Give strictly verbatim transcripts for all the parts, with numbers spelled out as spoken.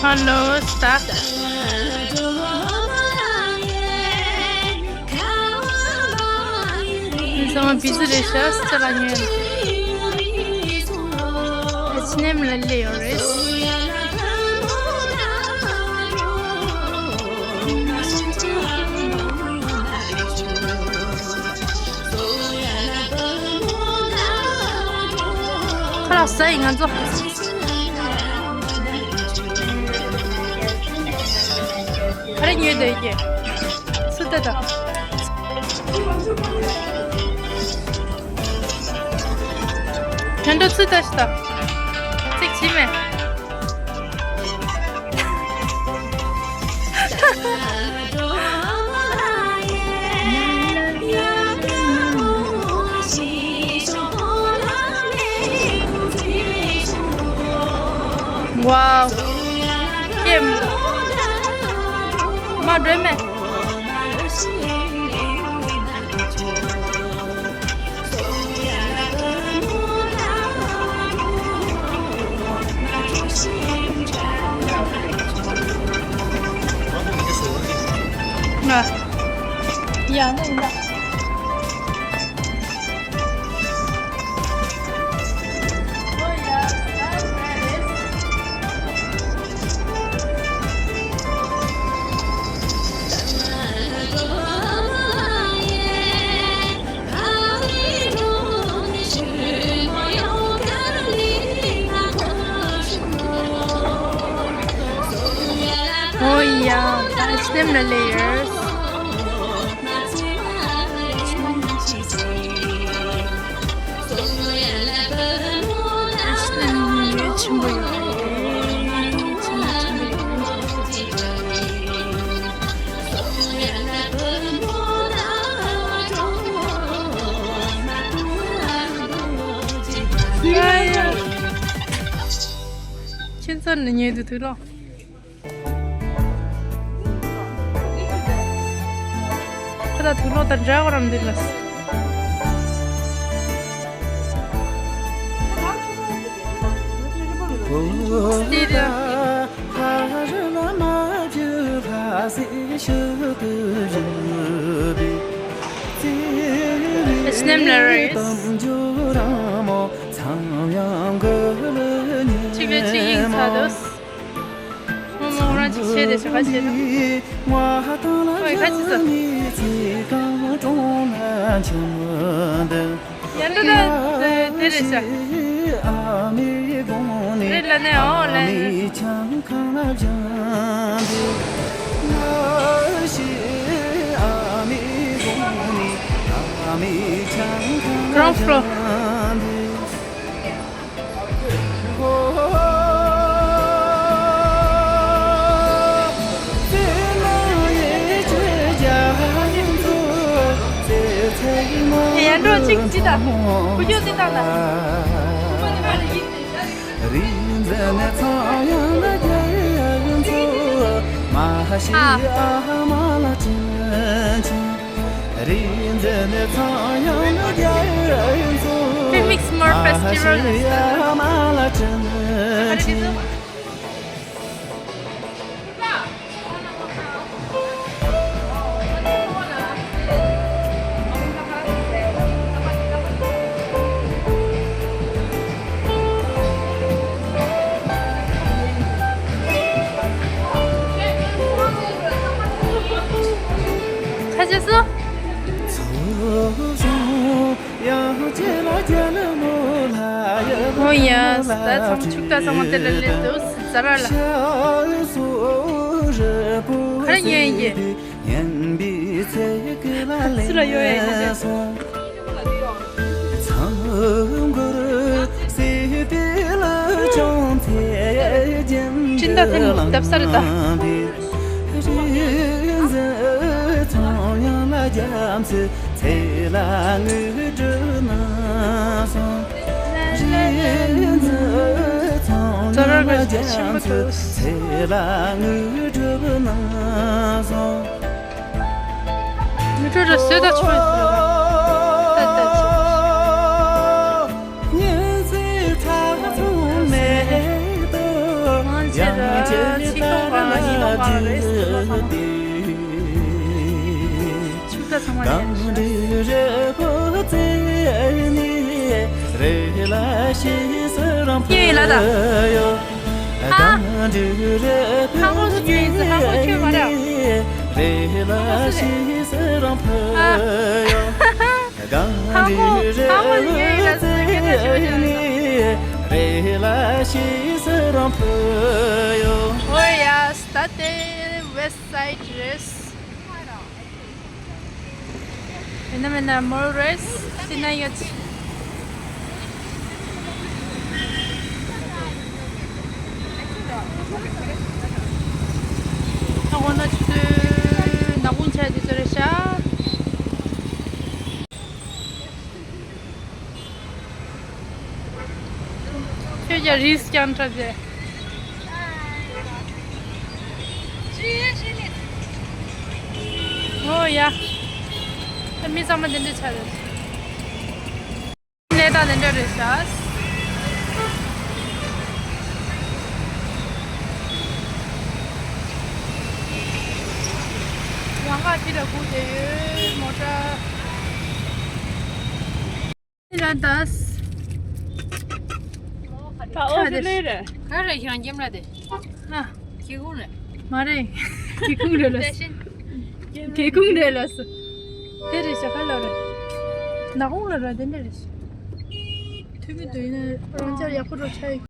Hello, staff. ཚང་མ་བི་ཟི་རེད་ཤག་ཅི་ལ་ཉོས། ཨེཆ་ཨེན་ཨེམ་ལ་སླེབས་ཡོད་རེད། ཁ་ལག་ཟ་ཡི་ང་ཚོ། ག་རེ་ཉོས་འདོད་ཀྱི། སུ་ལྟ་དང་། དྲན་འགྲོ་ཚུལ་ལྟ་ཞིག་དང་། ཚིག་བྱིས་མེད། Wow. ཀེམ། མ་འགྲོས་མེད། ཡ་ན་ཡིན་ད། Oh yeah, that's them the layers. ཆེན་པོ་ཡོད་རེད། ཆེན་པོ་ཆེན་པོ་ཡོད་རེད། ཁྱེད་ཚོ་ནི་ཉལ་དུ་ཐུག་ལོ། ཁ་ད་ཐུག་ལོ་ད་འདྲ་བ་རམ་འདི་ལ། སྟེ་ར། ཨེཆ་ཨེན་ཨེམ་ལ་རེད། གཅིག་ལས་གཅིག་ཡིན་ཚ་དོ། མོ་མོ་རང་ཅིག་བྱས་ཏེ་ཞོགས་ཁ་བྱས་ན། ཨོའི་ཁ་ཅི་ཟེར། ཡ་འདི་ད་དེ་རེད་ཤག་རེད་ལ་ནས་ཨོ་ལན། Ground floor. ཡར་འགྲོ་གཅིག་ཅི་དང་། ཁུ་ཁྱོད་ཅི་དང་ལ། ཨ། Remix More Festival. ཁ་ཆེ་སོ། ཨོ་ཡ། ད་ཚང་ཕྱུག་ད་ཚང་མ་དེ་ལ་སླེབས་འདུག་ཟ་ར་ལ། ག་རེ་ཉོས་ཡིན་གྱི། སུ་ལ་ཡོད་ཡ་ཡིན་ན། སྤྱི་ཟླ་ཐེངས་བརྡབ་ས་རེད་ད། ཛ་ར་ག་ཆེན་པོ་འདུག་མི་འགྲོ་ར་བཟོས་ད་ཆོག་ཡིན་ཟེར་བ། ད་ད་ཆོག་ང་ཚོས་ར། ཉིས་སྟོང་པ་རེད། ཆུ་ཚོད་ཚང་མ་ནས། ཡེ་ལ་ད། ཧ་གོ་སུ་ཅུ་ཡིན་ཧ་གོ་ཆོས་མ་རེད། ཧ་གོ་སུ་རེད། ཧ་གོ་ཧ་གོ་ཡེ་ལ་སུ་ཁྱེད་ཚོ་ཆོས་མ་རེད། ཨོ་ཡ་ད་དེ་West Side རེད། ཡིན་ན་མིན་ན་མོལ་རེད། སི་ན་ཡོད། ད་འོ་ན་ཆུ་ཚོད་ནག་ཁུང་ཆ་དེ་ཚོ་རེད་ཤག་ཁྱོད་ཀྱང་རིས་ཀྱང་འཁྲབ་བྱས། ཨོ་ཡ། ད་མི་ཚང་མ་དེ་འདྲ་ཆགས་རེད། གནས་སྟངས་དེ་འདྲ་རེད་ཤག་ཡང་ག་ཅི་ལ་སྒུག་བསྡད་ཡོད་མོ་ཊ། ལ་དྭགས། ད་ཨོ་ཙི་ལེ་རེད། ག་རེ་ཡང་ཀེམ་ར་དེ། ཨ། སྒེའུ་ཁུང་རེད། མ་རེད། སྒེའུ་ཁུང་རེད་ལ། སྒེའུ་ཁུང་རེད་ལ་སོ། དེ་རེད་ཤག་ཁ་ལ་རེད། ནག་ཁུང་ལ་ར་དེ་འདྲ་རེད་ཤག་ཐུག་གི་འདུག་ཡིན་ན་རང་ཅག་ཡག་པོ་རོ་ཆ་ཡི།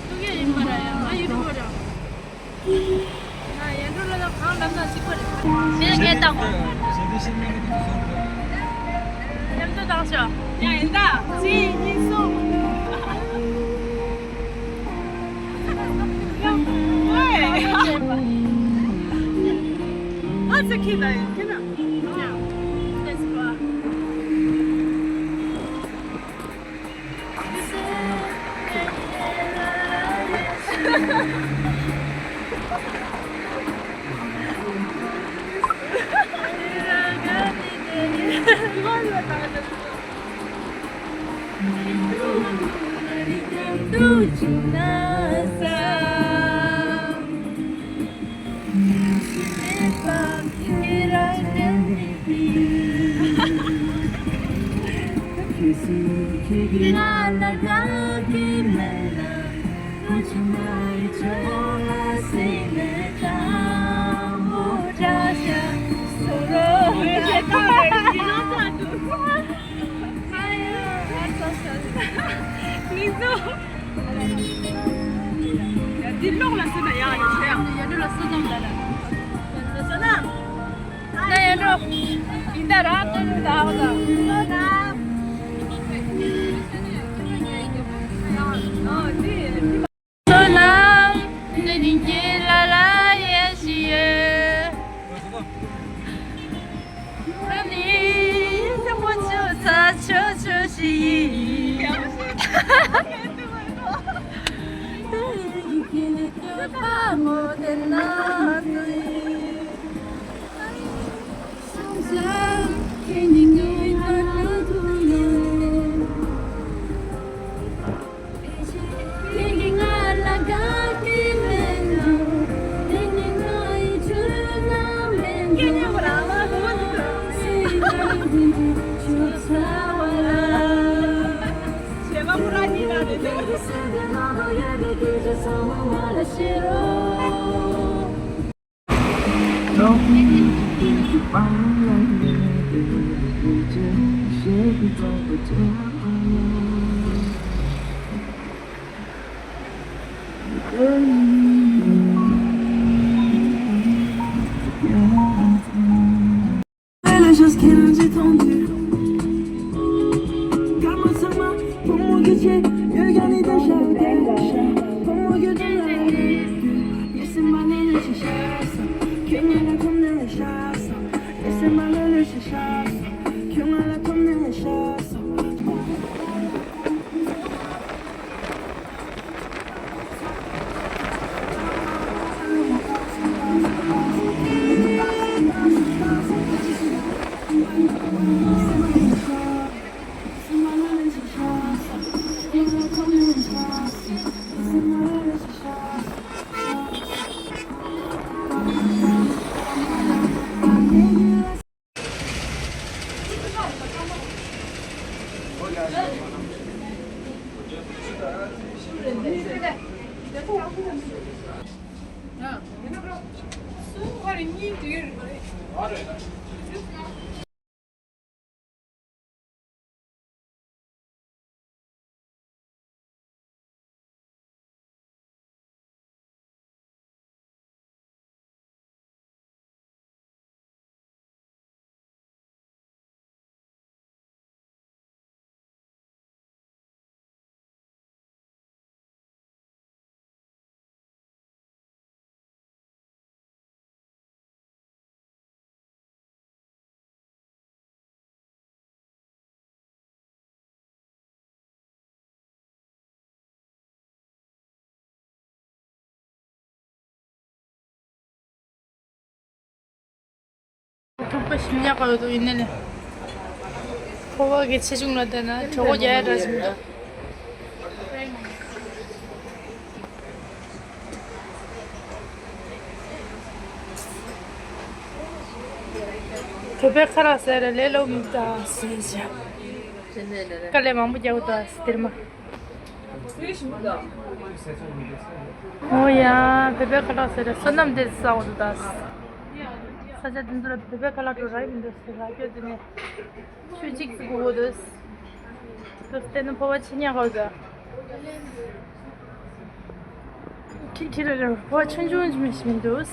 ཐུག་ཡ་ཡིན་པ་ར་ཡ་ང་ཡུ་ཊུབ་པ་ར། ང་ཡན་འགྲོ་ལ་ལ་གང་ལབ་ན་གཅིག་པ་རེད། དེ་ངས་བཏང་གོ། མཉམ་དུ་བཏང་ཤོག་ཡ་ཡིན་ད། གཅིག་གཉིས་གསུམ། ཡ་ཝེ། ཨ་ཙི་ཁྱི་ད་ཡིན་ཁྱི་ན། ཡ། Let's go. འདི་ལོག་ལ་སུ་ན་ཡ་ཡོད་ཤེ་ཡ། ཡ་འདི་ལ་སུ་ཙམ་ལ་ལ། སུ་ན། ན་ཡ་འགྲོ། ཡིན་ད་ར་ཏུ་རུ་ད་ཧོ་ད། སུ་ན། སོ་ལམ་དེ་ནི་ཉེ་ལ་ལ་ཡེ་ཤི་ཡེ། ཨ་ནི་ཡེ་ཤི་མོ་ཆུ་ཚ་ཆུ་ཆུ་ཤི་ཡི། ཨ་ནི་ཡེ་ཤི་ནི་ཏུ་ཕ་མོ་དེ་ན་ཏུ་ཡི། ཐུག་པ་ཞིམ་ཉག་ག་ཡོད་དོ་ཡིན་ནི་ལེ། ཕོ་བ་གི་ཆེ་ཆུང་ལ་བལྟས་ན་གྲོད་ཁོག་རྒྱག་ཡ་འདྲ་ཞིག་མི་འདུག་བོད་པའི་ཁ་ལག་ཟེར་ལས་སླ་པོ་མི་འདུག་ཟེར་བྱ། དཀའ་ལས་མང་པོ་རྒྱག་དགོས་འདུག་ཟེར་མ། ཨོ་ཡ། བོད་པའི་ཁ་ལག་ཟེར་བསོད་ནམས་དེ་ཟ་དགོས་འདུག་ཟེར། ས་ཆ་དེ་ཚོ་ལ་བོད་པའི་ཁ་ལག་འགྲོ་རག་མི་འདུག་ཟེར་ལ་སྐྱོ་དེ་ནས། ཆུ་གཅིག་ཟིག་དགོས་འདུག་ཟེར། བལྟས་ན་ཕོ་བ་ཆེ་ཉག་ག་ཡོད་ད། ཁྱི་ཁྱི་རེ་རེ་ཕོ་བ་ཆུང་ཆུང་ཅིག་མི་ཞིག་མི་འདུག